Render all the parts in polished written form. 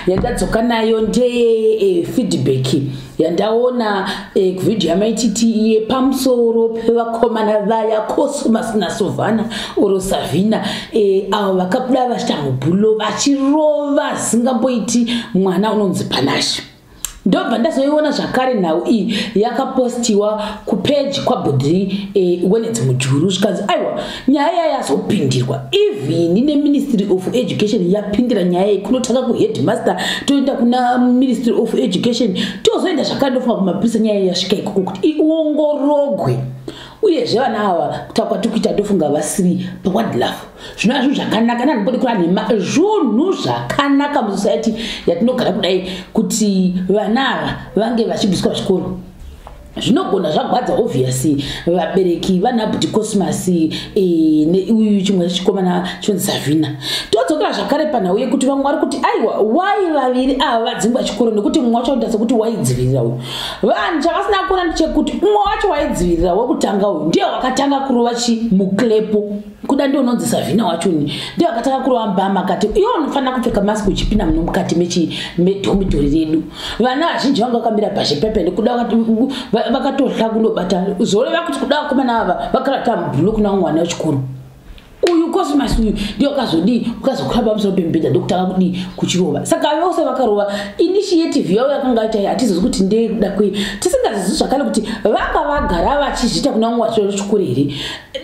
Yandadzoka nayo ndeye feedback yandaona kuvhidhiyo yaMaiTiti yepamusoro pevakomana vaya, Cosmas naSovhana oro Savhina, avo vakabuda vachiita mubhulo vachirova zingamboiti mwana unonzi Panashe. Ndobva ndazoiona zvakare nhau iyi yakapostiwa kupeji kwaBhodhi Wenedzi Mujuru, zvikanzi aiwa, nyaya yazopindirwa even neMinistry of Education yapindira nyaya iyi. Kunotanga kuheadmaster, toenda kuna Ministry of Education, tozoenda zvakare, ndofunga kumapurisa. Nyaya yasvika ikoko kuti iongorogwe. Uyezve vana ava, kutaura kwatiri kuita, ndofunga vasiri paWadlove, zvinova zvinhu zvakanaka. Nandimbodi kura nhema, zvinhu zvakanaka musociety yatinogara kudai kuti vana ava vange vachibviswa zvikoro. Zvinogona zvagwadza obviously vabereki vana bhuti Cosmas neuyu chimwe chikomana chinonzi Savhina. Todzokera zvakare panhau yekuti vamwe vari kuti aiwa, wai vaviri ava vadzingwa chikoro? Nekuti mumwe wacho unoita sekuti waidzivirira uyu. Vanhu chavasina kuona ndechekuti mumwe wacho waidzivirira wekutanga uyu ndiye wakatanga kurova chimuklepo kuda, ndiye unonzi Savhina wachoni, ndiye wakatanga kurova mbama, akati iwe unofanira kupfeka mask uchipinda muno mukati medormitory redu. Vana vazhinji vanga vakamira pazhipepe nekuda vakatohla kunobata, zoreva kuti kuda vakomana ava vakarata mubhulu kuna mwana wechikoro uyu Cosmas uyu ndiye wakazodii, ukazokwira pamusoro pemubhedha, ndokutanga kudii, kuchirova. Saka vose vakarova. Initiative yavo yakanga ita hatizozi kuti ndeyekuda kwei, tisingazizi zvakare kuti vanga vagara vachizviita kuna mumwe wacho wechikoro here.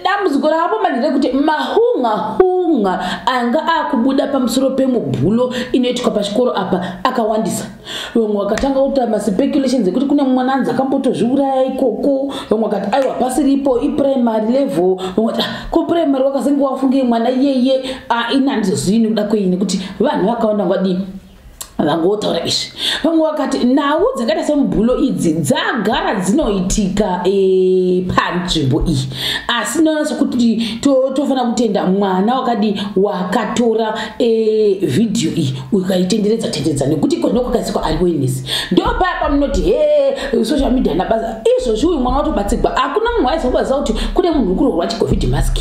Dambudziko ravo manje rekuti mahunga hunga anga akubuda pamusoro pemubhulo inoitwa pachikoro apa akawandisa. Vamwe vakatanga kuita maspeculations ekuti kune mwana anzi akambotozviuraya ikoko. Vamwe vakati aiwa, pasiripo, iprimary level. Vamwe vati, "Ah, ko primary wakazenge wafungei mwana iyeye?" Ah, ini handizozivi nekuda kwei, nekuti vanhu vakawanda ngadii vangotaura izvi. Vamwe vakati nhau dzakaita semubhulo idzi dzagara dzinoitika panzvimbo iyi, asi ndinoona sekuti tofanira kutenda mwana wakadi wakatora vhidhiyo iyi ukaitenderedza tenderedza, nekuti iko zvino kwakaiswa awareness. Ndo paya pamunoti he, social media nabasa izvozvi, uyu mwana watobatsirwa. Hakuna munhu waizobaziva kuti kune munhu uri kurohwa chicovid mask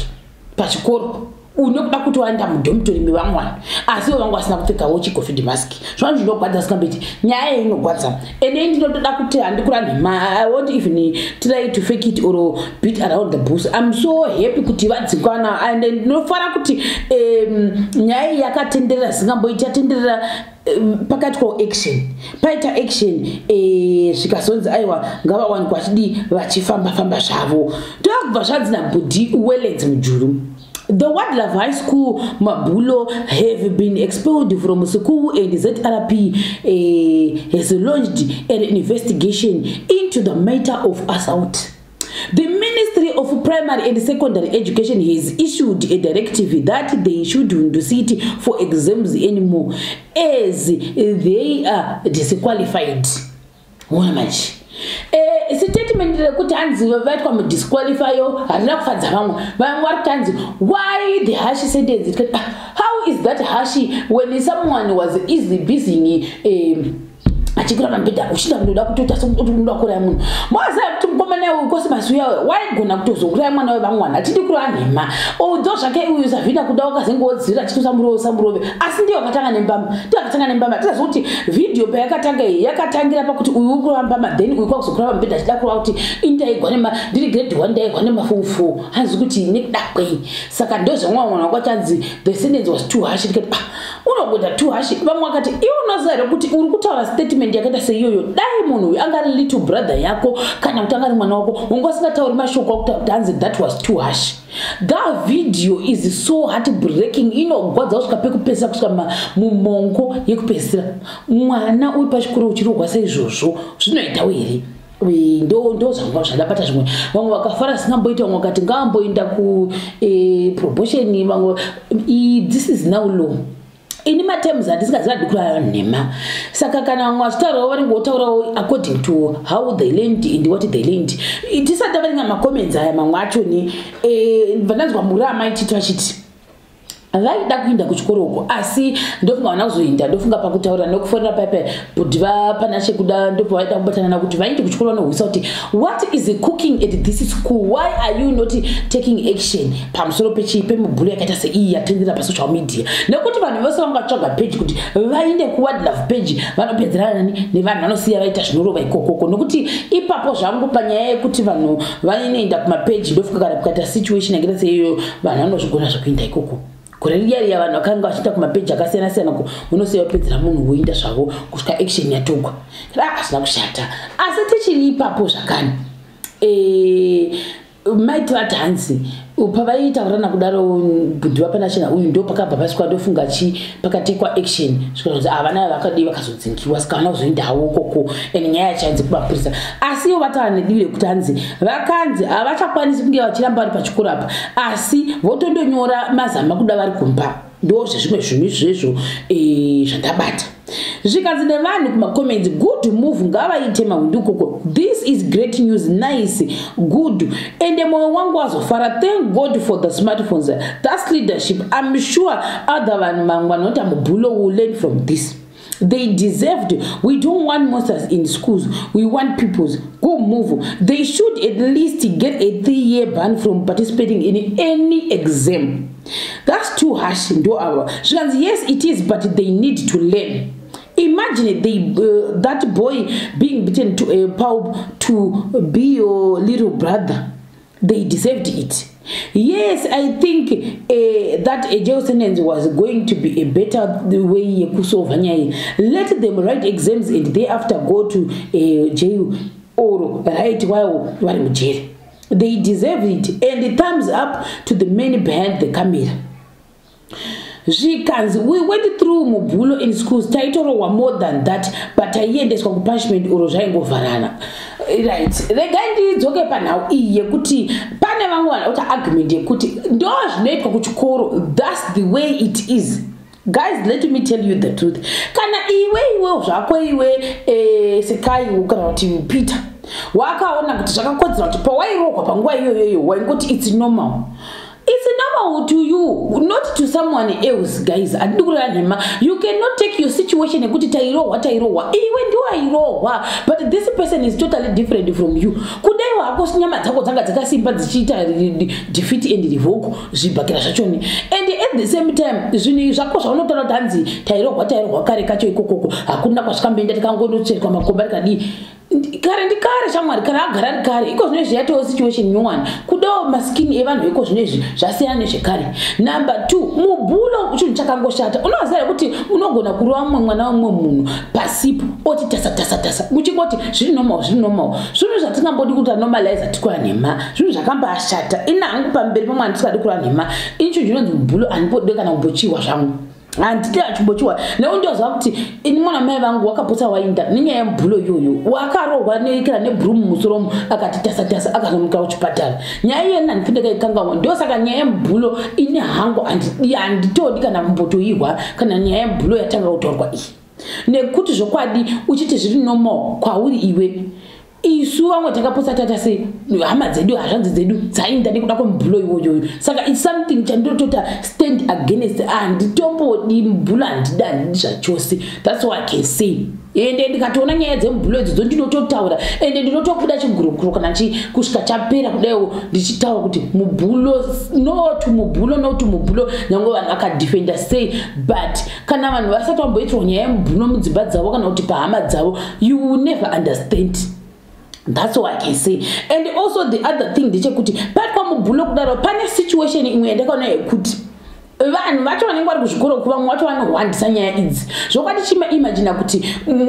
pachikoro unokuda kuti waenda mudormitory mevamwana, asi ivo vanga vasina kupfekawo chicovid mask. Zvanhu zvinogwadza singambiti, nyaya iyi inogwadza. Ende ndinotoda kuti handikura nhema, I won't even try to fake it or beat around the bush. I'm so happy kuti vadzikwana, and ndinofara kuti nyaya iyi yakatenderera zingamboiti yatenderera, pakaitwawo action, paita action, zvikazonzi aiwa, ngavawanikwa vachidii, vachifamba famba zvavo. Ndokubva zvanzi nabhudhi Welens Mujuru, "The Wadlove High School Mabulo have been expelled from school and ZRP has launched an investigation into the matter of assault. The Ministry of Primary and Secondary Education has issued a directive that they shouldn't sit for exams anymore as they are disqualified." Ona manje statement rekuti hanzi vaitwa mudisqualifyo harina kufadza vamwe. Vamwe vari kuti hanzi, "Why the harsh sentence?" Tikati, "Ah, how is that harsh when someone was easy busy achikwira pamubhedha, uchida kunoda kutoita sekuti unoda kuuraya munhu?" Moziva kuti mukomana uyu Cosmas uya waigona kutozouraya mwana wevamwana. Hatidi kureva nhema, although zvake uyu Savhina kuda wakazengodzira achiti usamurove, usamurove, asi ndiye wakatanga nembama, ndiye wakatanga nembama. Tisaziva kuti vhidhiyo payakatanga iyi yakatangira pakuti uyu uri kurova mbama, then uyu kwakuzokurova pamubhedha achida kurova kuti ini ndaigwa nema ndiri grade 1, ndaigwa nemaform 4, hanzi kuti nekuda kwei. Saka ndozvamwe mwana wanga the sentence was too harsh. Tikati, "Ah, unogoita too harsh." Vamwe vakati, iwe unoziva here kuti uri kutaura statement yakaita seiyoyo, dai munhu uyu anga ari little brother yako kana kuti anga ari mwana wako, unga usingatauri mashoko akuti kuti hanzi that was too harsh. That video is so heartbreaking, inogwadza kusvika pekupedzisira, kusvika mumongo yekupedzisira. Mwana uri pachikoro uchirohwa saizvozvo, zvinoitawo here? Ndo zvanga zvandabata. Zvimwe vamwe vakafara singamboita, vamwe vakati ngaamboenda kuprobation, vamwe this is now law. Ini matems handisingaziva kurara nhema, saka kana vamwe vachitaurawo vanenge votaurawo according to how they learned and what they learned. Tisati tavaringa macomments aya, mamwe achoni vandanzwa muri amaititi vachiti Vaida kuinda kuchikoro uko, asi ndofunga vana kuzoinda, ndofunga pakutaura nekufonera paipai kuti vaPanashe kuda, ndopavaida kubatana kuti vainde kuchikoro vanohwisa kuti what is cooking at this school? Why are you not taking action pamusoro pemubhulo yakaita seiyi yatendera pasocial media? Nekuti vanhu vose vangatsvaga page kuti vainde kuWadlove page, vanopedzerana nani nevanhu vanosiya vaita zvinorova ikokoko. Nekuti ipapo zvangu panyaya yekuti vanhu vanoenda kumapeji, ndofunga kana kukaita situation yakaita seiyo, vanhu vanozvigona zvekuinda ikoko. Gore riya riya vanhu vakanga vachiita kumapeji akasiyana siyana, unosiya wapedzera munhu, woinda zvavo kusvika action yatogwa. Hazvina kushata. Asi tichiri ipapo zvakare, maiti vati hanzi pavaitaurana kudaro bhudhi vaPanashena uyu, ndo pakabva pasvikwa, ndofunga chi pakatekwa action, svika havana vakadii, vakazodzingiwa, saka vana kuzoendawo ikoko. And nyaya yacho hanzi kumapurisa, asi ivo vataura nedivi rekuti hanzi vakanzi havachakwanisi kunge vachiramba vari pachikoro apa, asi votondonyora mazama kuda vari kumba. Ndo zvezvimwe zvinhu izvezvo zvandabata. Zvikanzi nevanhu kumacomments, "Good move, ngavaite mahwindi ukoko. This is great news, nice, good." Ende mwoyo wangu wazofara. "Thank God for the smartphones. That's leadership. I'm sure other vanhu vamwe vanoita mubhulo will learn from this. They deserved. We don't want monsters in schools, we want peoples. Go move. They should at least get a 3-year ban from participating in any exam. That's too harsh." Ndo ava zvikanzi, "Yes, it is, but they need to learn. Imagine that boy being beaten to a pulp to be your little brother. They deserved it. Yes, I think that a jail sentence was going to be a better way yekusolva nyaya. Let them write exams and thereafter go to jail or write while vari mujeri. They deserve it, and thumbs up to the men behind the camera." Zvikanzi, "We went through mubhulo in schools. Taitorohwa more than that, but taiendeswa kupunishment uro zvaingovharana." Right, regai ndidzoke panhau iyi yekuti pane vamwe vanhu kuti argument yekuti ndo zvinoitwa kuchikoro, that's the way it is. Guys, let me tell you the truth. Kana iwe zvako iwe Sekai kana kuti Peter wakaona kuti zvakakodzera kuti pawairohwa panguva iyoyoyo waingoti it's normal, it's normal to you, not to someone else. Guys, handidi kureva nhema. You cannot take your situation yekuti tairohwa, tairohwa, iwe ndiwairohwa, but this person is totally different from you. Kudai hako nyama dzako dzanga dzakasimba dzichiita defeat and revoke zvibhakira zvachoni, and at the same time zvinhu zvako zvaunotaura kuti hanzi tairohwa, tairohwa kare kacho ikokoko, hakuna kwazvikamboenda, tikangonotsvetwa makomba tikadii. Kare ndikare, shamwari. Kana agara ari kare, iko zvino izvi yatoo situation nyowani. Kudawo maskini evanhu iko zvino izvi zvasiyana nezvekare. Number two, mubhulo chinhu chakangoshata. Unoziva here kuti unogona kurova mumwe mwana wemumwe munhu pasipo, oti tasa tasa tasa, muchingoti zviri normal, zviri normal? Zvinhu zvatingambodi kuti anormalize tikura nhema, zvinhu zvakambashata. Ina hangu pamberi pemwana tisingadi kureva nhema, ini chinhu chinonzi mubhulo handipode kana kumbochiwa zvangu, handidi achimbochiwa, nekuti ndoziva kuti ini mwana mai vangu wakapotsa wainda nenyaya yemubhulo iyoyo. Wakarohwa nekira nebhurumu mumusoromo, akati tasa tasa, akazomuka kuchipatara. Nyaya iyoyo nandifinde kaikangamwa. Ndosaka nyaya yemubhulo ini hangu handitodi kana kumbotoihwa kana nyaya yemubhulo yatanga kutaurwa iyi, nekuti zvokwadi uchiti zviri normal kwauri iwe, isu vamwe takapotsa tata sei, hama dzedu, hazvanzi dzedu dzainda nekuda kwemubhulo iwoyoyo. Saka it's something chandinotota stand against. Handitombodi mubhulo, handidi, handidi zvachose. That's what I can say. Ende ndikatoona nyaya dzemubhulo idzodzo ndinototaura, ende ndinotobuda chigurukuro kana kusvika chapera kudaiwo ndichitaura kuti mubhulo no to mubhulo, no to mubhulo. Nyange vanhu vakadefenda sei, but kana vanhu vasati vamboitirwa nyaya yemubhulo mudzimba dzavo kana kuti pahama dzavo, you will never understand. That's what I can say. And also the other thing ndechekuti patwa mubhulo kudaro, pane situation imwe yandakaona yekuti vanhu vacho vanenge vari kuzvikoro, kuvamwe vacho vanohwandisa nyaya idzi. Zvokwadi chimaimagina kuti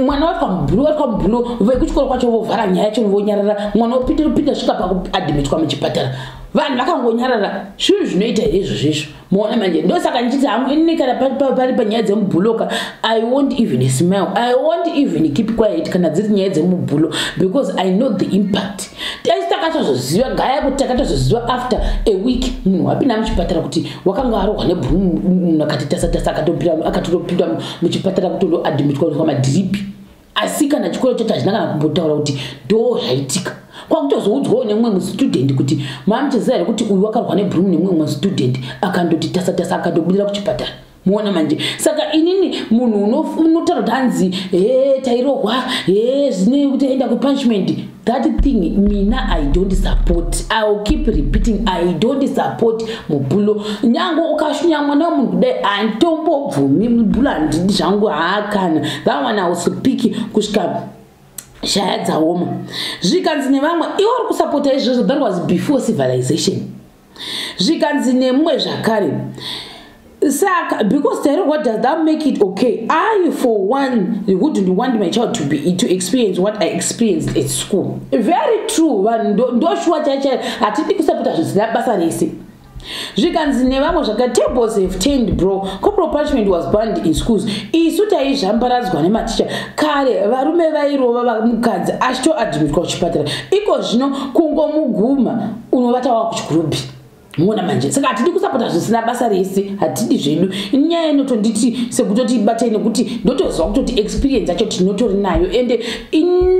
mwana watwa mubhulo, watwa mubhulo, vekuchikoro kwacho vovhara nyaya yacho, vonyarara, mwana wopinda svika pakuadmitwa muchipatara, vanhu vakangonyarara. Zvinhu zvinoita here izvo zvezvo? Muona manje, ndosaka ndichiti hangu inini kana pari panyaya dzemubhuloka, I won't even smile, I won't even keep quiet kana dziri nyaya dzemubhulo, because I know the impact. Taisi takatozoziva gaya kuti takatozoziva after a week munhu wapinda muchipatara kuti wakanga arohwa nebhurumu. Munhu akati tasa tasa, akatotopinda muchipatara kutondoadmitwa kuiswa madhiripi, asi kana chikoro chacho hachina kana kumbotaura kuti ndo zvaitika. Kwakutozoudzwawo nemumwe mustudent kuti mamuchiziva here kuti uyu wakarwa nebroom nemumwe mustudent, akandoti tasa tasa, akandobudira kuchipatara. Muona manje, saka inini munhu unotaura kuti hanzi he tairohwa, he zvine kuti aenda kupunishment, that thing mina I don't support. I will keep repeating, I don't support mubully. Nyange ukashunya mwana wemunhu kudai, handitombobvumi mubully, handidi zvangu haakana. That one I will speak kusvika shaya dzaoma. Zvikanzi nevamwe, iwe uri kusapota izvozvo, that was before civilization. Zvikanzi nemumwe zvakare, saka because tairo, what does that make it okay? I for one wouldn't want my child to experience what I experienced at school. Very true. Vanhu ndoshuwa chaichai, hatidi kusapota zvisina basa rese. Zvikanzi nevamwe zvaka, tables have turned, bro. Corporal punishment was banned in schools. Isu taizvambaradzwa nematicha kare. Varume vairova mukadzi achitoadmitwa kuchipatara. Iko zvino kungomuguma unovata wava kuchikurubhi. Muona manje, saka hatidi kusapota zvisina basa rese, hatidi zvedu. Inyaya inotonditi sekutoti batei, nekuti ndotoziva kutoti experience yacho tinotori nayo. Ende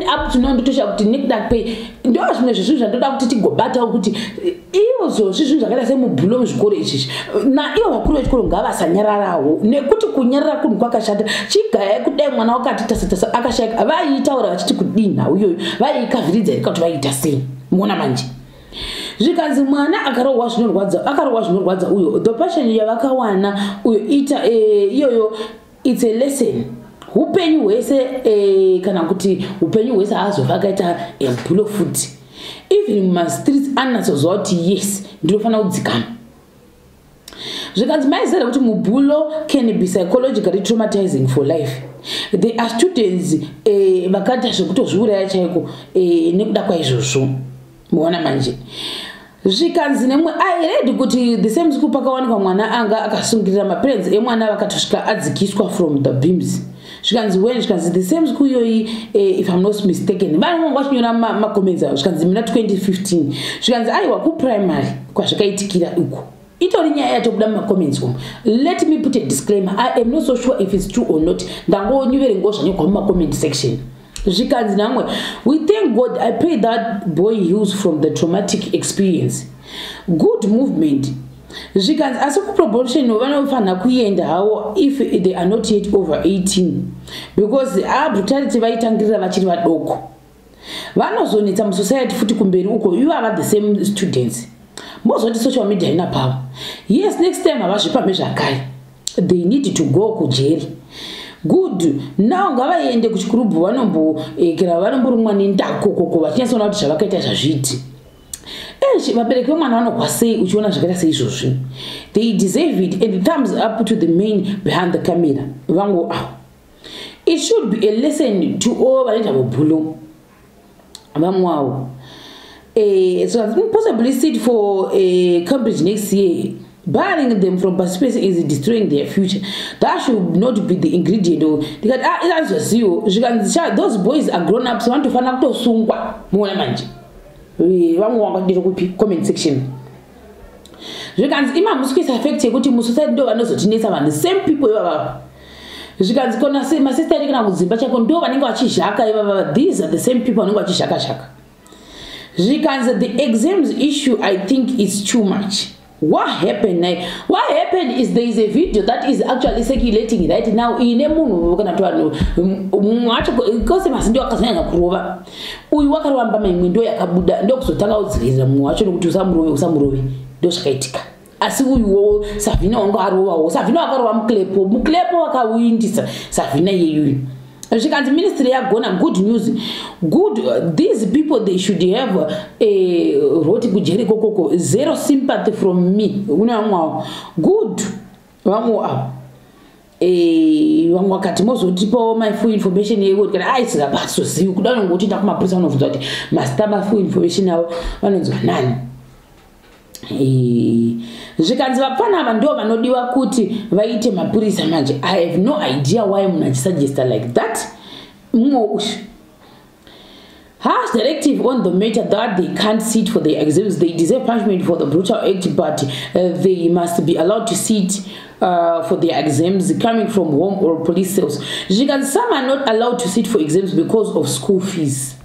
up to now ndotoshaa kuti nekuda kwe ndo zvimwe zvezvinhu zvandoda kuti tigobatawo, kuti izvozvi zvinhu zvakaita semubully muzvikoro izvizvi, naivo vakuru vechikoro ngavasanyararawo, nekuti kunyarara kunhu kwakashata. Chigayai kudai mwana wakati tasatasa akashayika, vaiitaura vachiti kudii nhau iyoyo? Vaiikavhiridza here kuti vaiita sei? Muona manje, zvikanzi mwana akarohwa zvinorwadza, akarohwa zvinorwadza uyo. The passion yavakawana uyo ita iyoyo, it's a lesson upenyu hwese, kana kuti upenyu hwese haazofa akaita bully futi. Even mumastreets anatsoziva kuti yes, ndinofanira kudzikama. Zvikanzi maizere kuti mubully can be psychologically traumatizing for life. There are students vakaita zvekutozviuraya chaiko nekuda kwaizvozvo. Muona manje, zvikanzi nemwe, I read kuti the same school pakawanikwa mwana anga akasungirira maparents emwana, vakatosvika adzikiswa from the beams. Zvikanzi when? Zvikanzi the same school iyoyi, if I'm not mistaken, vanhu vanga vachinyora macomments avo. Zvikanzi muna 2015. Zvikanzi aiwa, kuprimary kwazvikaitikira uko. Itori nyaya yatobuda mumacomments umu. Let me put a disclaimer, I am not so sure if it's true or not, ndangonyeverengawo zvanyorwa mumacomment section. Zvikanzi namwe, we thank God, I pray that boy heals from the traumatic experience. Good movement. Zvikanzi asi kuprobation vanofanira kuenda havo if they are not yet over 18, because abrutality vaitangirira vachiri vadoko, vanozonetsa musociety futi kumberi uko. Ivava the same students mozoti social media ina power. Yes, next time havazvipamhe zvakare. They need to go kujeri. Good, now ngavaende kuchikurubhu, vanomboekera, vanomborumwa nendakokoko, vachinyatsoona kuti zvavakaita zvazviiti. Esh, vabereki vemwana vanohwa sei uchiona zvakaita seizvozvi? They deserve it, and thumbs up to the main behind the camera. Vangu avo, it should be a lesson to all vanoita vobully. Vamwe avo, so possibly sit for Cambridge next year. Barring them from participating is destroying their future. That should not be the ingredient. Ndikati, ah, izazosiwo. Zvikanzi, those boys are grown ups, vanotofanira kutosungwa. Muona manje, vamwe vangadiro kupi comment section. Zvikanzi ima musi kuisa fact yekuti musociety ndo vanozotinetsa vanhu, same people ivavava. Zvikanzi kona masista edu kana kudzimba chako ndo vanenge vachizhaka ivavava. These are the same people vanenge vachizhaka zhaka. Zvikanzi the exams issue, I think is too much. What happened now? What happened is there is a video that is actually circulating right now ine munhu kana kuti vanhu mumwe wacho kose masi ndio akazonyanya kurova uyu, wakarova mbama imwe ndo yakabuda, ndokuzotanga kudzivirira mumwe wacho nokuti usamurove, usamurove. Ndo zvakaitika. Asi uyuwo Savhina wanga arovawo, Savhina wakarova Muklepo, Muklepo wakawindisa Savhina iyeyuyu. Zvikanzi ministry yagona. Good news, good. These people, they should have a rot kujeri kokoko. Zero sympathy from me. Une vamwe good, vamwe avo, vamwe vakati mozotipawo my full information yekuti kana aisika basozivi kuda nongoti enda kumapurisa unobvunza kuti masita mafull information avo vanonzwa nani. Zvikanzi vapfana ava ndo vanodiwa kuti vaite mapurisa manje. I have no idea why munhu achisuggesta like that. Mumwe ushu, harsh directive on the matter that they can't sit for the exams. They deserve punishment for the brutal act, but they must be allowed to sit for their exams coming from home or police cells. Zvikanzi some are not allowed to sit for exams because of school fees.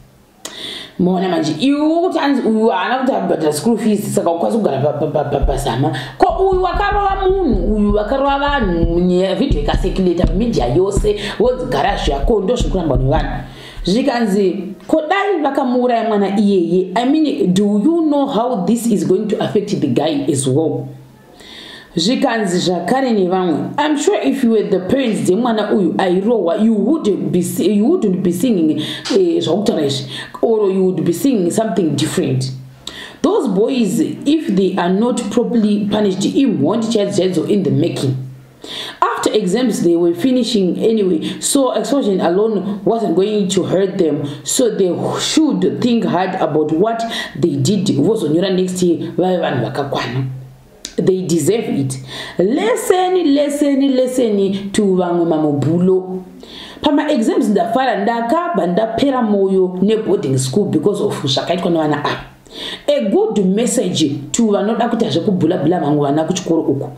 Maona manje, iwe kuti anzi uyu haana kuti abhadhara school fees, saka ukwanisa kugara pazama. Ko uyu wakarova munhu, uyu wakarova vanhu, vhidhiyo ikacirculata pamedia yose, wodzigara zvako, ndo zviri kurambwa nevanhu. Zvikanzi, ko dai vakamuuraya mwana iyeye? I mean, do you know how this is going to affect the guy as well? Zvikanzi zvakare nevamwe, I'm sure if you were the parents dzemwana uyu airohwa, you wouldn't be singing zvakutaura izvi, or you would be singing something different. Those boys, if they are not properly punished, imhondi chaidzo chaidzo in the making. After exams they were finishing anyway, so expulsion alone wasn't going to hurt them, so they should think hard about what they did. Vozonyora next year vave vanhu vakakwana. They deserve it. Lesson, lesson, lesson to vamwe mamubhulo pamaexams. Ndafara, ndakabva ndapera mwoyo neboarding school because of zvakaitwa nevana ava. A good message to vanoda kuita zvekubhulabhula vamwe vana kuchikoro uku.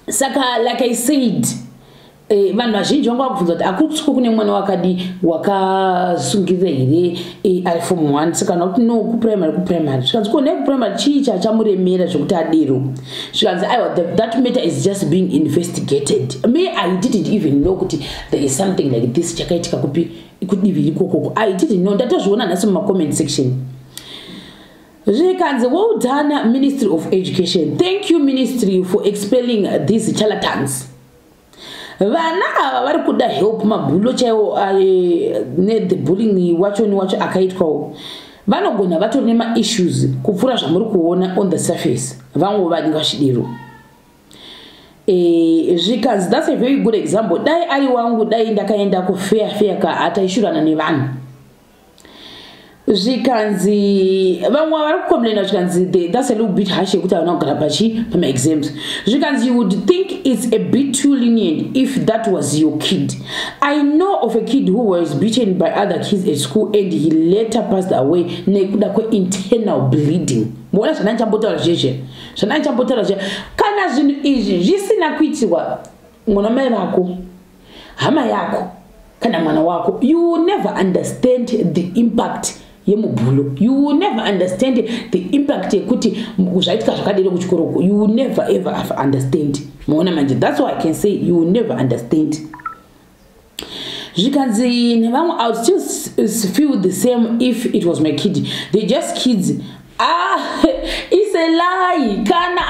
Saka like I said, vanhu vazhinji vanga vakubvunza kuti akutsiko kune mwana wakadi wakasungirira here, ari form 1. Saka kana kuti no, kuprimary, kuprimary. Zvikanzi, ko nekuprimary chii chachamuremera zvekuti adero? Zvikanzi, aiwa, that matter is just being investigated. Me, I didn't even know kuti there is something like this chakaitika kupi, kudivi ikokoko. I didn't know, ndatozviona nhasi mumacomment section. Zvikanzi, well done, Ministry of Education. Thank you, ministry, for expelling these charlatans. Vana ava vari kuda help, mabhulo chaiwo nethe bullying wachoni wacho akaitwawo. Vanogona vatori nemaissues kupfuura zvamuri kuona on the surface. Vamwe vanenge vachidero. Zvikanzi, that's a very good example. Dai ari wangu, dai ndakaenda kufeya feya ka, ataishurana nevanhu. Zvikanzi vamwe vari kucomplaina. Zvikanzi, that's a little bit harsh yekuti havana kugara pachi pamaexams. Zvikanzi, you would think it's a bit too lenient if that was your kid. I know of a kid who was beaten by other kids at school and he later passed away nekuda kweinternal bleeding. Muona zvandandichambotaura zvezve, zvandandichambotaura zve, kana zvinhu izvi zvisina kuitirwa mwana mai vako, hama yako kana mwana wako, you will never understand the impact yemubhulo. You will never understand the impact yekuti zvaitika zvakadero kuchikoroko. You will never ever understand. Maona manje, that's why I can say you will never understand. Zvikanzi nevamwe, I would still feel the same if it was my kid. They just kids. Ah, it's a lie. Kana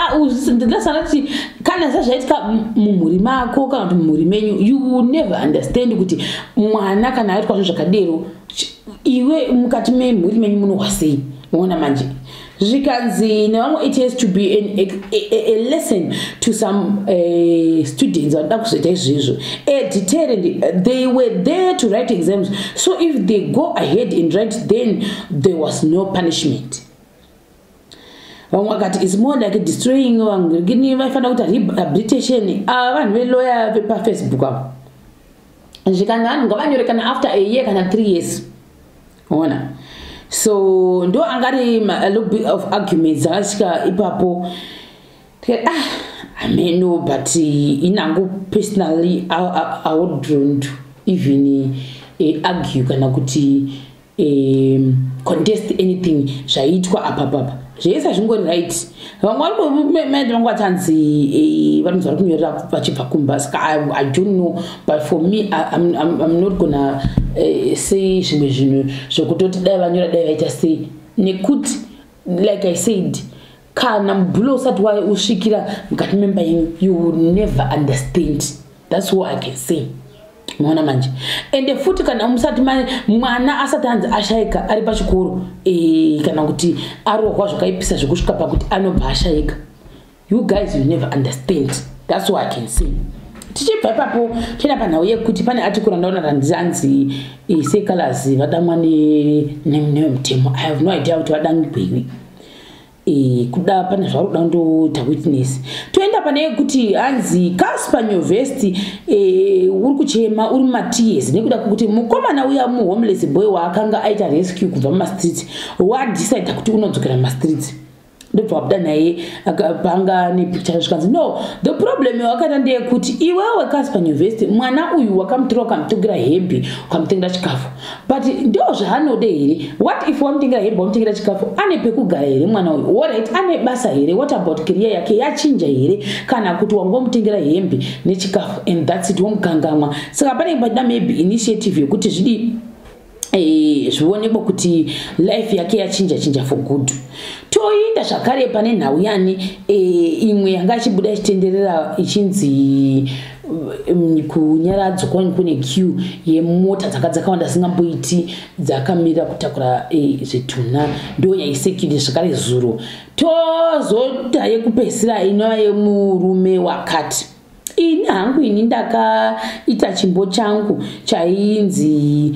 ndinasana kuti kana zazvaitika mumhuri mako kana kuti mumhuri menyu, you will never understand kuti mwana kana aitwa zvinhu zvakadero, iwe mukati memhuri menyu munohwa sei. Maona manje. Zvikanzi nevamwe, it has to be a lesson to some students vanoda kuzoita izvizvo, a deterrent. They were there to write exams, so if they go ahead and write, then there was no punishment. Vamwe vakati it's more like destroying. Vangini vaifanira kuita rehabilitation. Ava vanhu veloya vepaFacebook avo. Zvikanzi vanhu ngavanyore kana after a year kana 3 years. Ona, so ndo angari a little bit of arguments dzakasvika ipapo. Tikati, ah, ameno, but inangu personally I wouldn't even argue kana kuti contest anything zvaiitwa apapapa. Zvese hazvingori right. Vamwe vari vangu vatanzi vanonzi vari kunyorera vachibva kumba. Saka I don't know, but for me I'm not gonna say zvimwe zvinhu zvekutoti dai vanyora, dai vaita sei, nekuti like I said, kana mubhulo usati usvikira mukati memba yenyu, you will never understand. That's what I can say. Maona manje. Ende futi kana musati mwana asati anzi ashayika ari pachikoro, kana kuti arohwa zvakaipisa zvekusvika pakuti anobva ashayika, you guys, you never understand. That's what I can say. Tichibva ipapo, toenda panhau yekuti pane article randaona ranzanzi Seh Calaz vadamwa nemutemo. I have no idea kuti vadangwewi. Kuda pane zvauri kuda kundoita witness. Toenda pane yekuti hanzi Cassper Nyovest uri kuchema, uri mumatears nekuda kwekuti mukomana uya muhomeless boy waakanga aita rescue kubva mumastreets wadecida kuti unodzokera mumastreets. Ndobva wabuda naye panga nepicture. Zvikanzi, "No, the problem wakata ndeyekuti iwewe Casper University, mwana uyu wakamutora, ukamutengera hembe, ukamutengera chikafu, but ndo zvaanoda here? What if wamutengera hembe, wamutengera chikafu, ane pekugara here mwana uyu? Alright, ane basa here? What about career yake? Yachinja here, kana kuti wangomutengera hembe nechikafu and that's it, womukangamwa?" Saka panenge pachida maybe initiative yekuti zvidi zvionekwa kuti life yake yachinja chinja for good. Toinda zvakare pane nhau yani imwe yanga ichibuda ichitenderera, ichinzi kuNyaradzo kwani kune queue yemota dzanga dzakawanda singamboiti, dzakamira kutakura zvitunha. Ndo yaisekiri zvakare zuro. Tozoda yekupedzisira inova yemurume wakati, "Ini hangu, ini ndakaita chimbo changu chainzi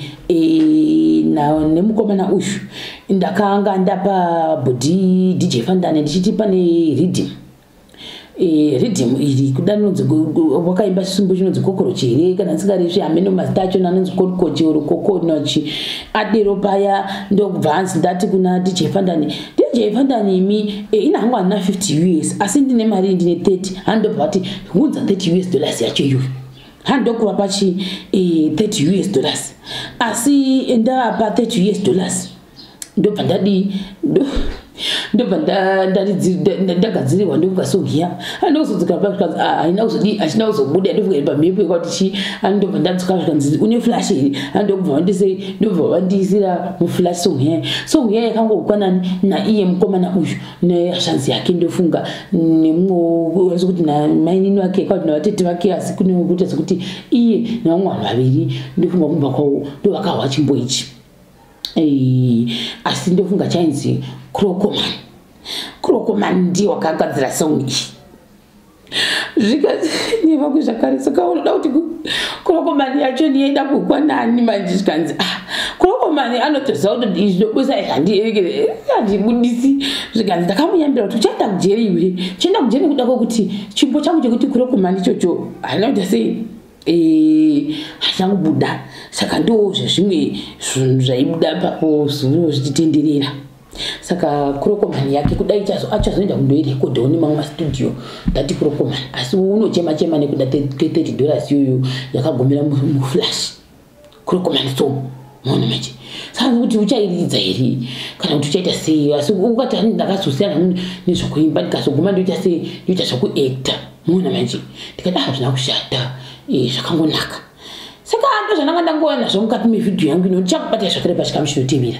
nemukomana uyu, ndakanga ndapa bhodhi DJ Fandane, ndichiti pane riddim, riddim iri kuda rinonzi, wakaimba chisimbo chinonzi kokorochi here, kana ndisingaresvi, hamene mazita achona, anonzi korikochi or kokonochi." Adero paya, ndokubva hanzi, "Ndati kuna DJ Fandani, DJ Fandani, imi ina hangu handina 50 US, asi ndine mari, ndine 30." Handobva vati, "Hunza 30 US dollars yacho iyoyo." Handokuva pachi 30 US dollars, asi ndavapa 30 US dollars, ndobva ndadii? Ndobva ndagadzirirwa ndofunga song iya. Andokuzodzokera pa, haina kuzodii, hachina kuzobuda. Ndofunga pamhepo yekuti chi, andobva ndadzoka, zvikanzi, "Une flash here?" Andokubva vandisei, ndobva vandiisira muflash song iya. Song iya yakangokwanani naiye mukomana uyu nehashanzi yake, ndofunga nemumwe kuti namainini vake, kwakuti navatete vake, asi kune kuita sekuti iye nevamwe vanhu vaviri, ndofunga kumba kwavo, ndo vakahwa chimbo ichi. Asi ndofunga chainzi Crocoman. Crocoman ndiye wakagadzira song iyi. Zvikanzi zvakare, "Saka unoda kuti Crocoman yacho niyaida kukwanani manje?" Zvikanzi, "Ah, Crocoman anotoziva kuti izvinobusa handibudisi." Zvikanzi, "Ndakamuyambira kuti uchaenda kujeri iwe, uchaenda kujeri nekuda kwekuti chimbo changu chekuti Crocoman ichocho handina kuita sei, hachina kubuda." Saka ndo zvezvimwe zvinhu zvaibuda papo zuro zvichitenderera. Saka Crocoman yake kudai achazoenda kundoirekodhawo nemamwe mastudio. Ndati Crocoman, asi unochema chema nekuda ke30 dollars iyoyo yakagumira muflash Crocoman song. Maona manje, saka kuti uchairidza here kana kuti uchaita sei? Asi ukati, "Ndakazosiyana nezvokuimba, ndikazoguma ndoita sei? Ndoita zvokuacta." Maona manje, ndikati, "Ah, zvina kushata, zvakangonaka." Saka ndo zvandanga ndangoona nazvo mukati mevhidhiyo yangu ino. Ndichakubata zvakare pachikamu chinotevera.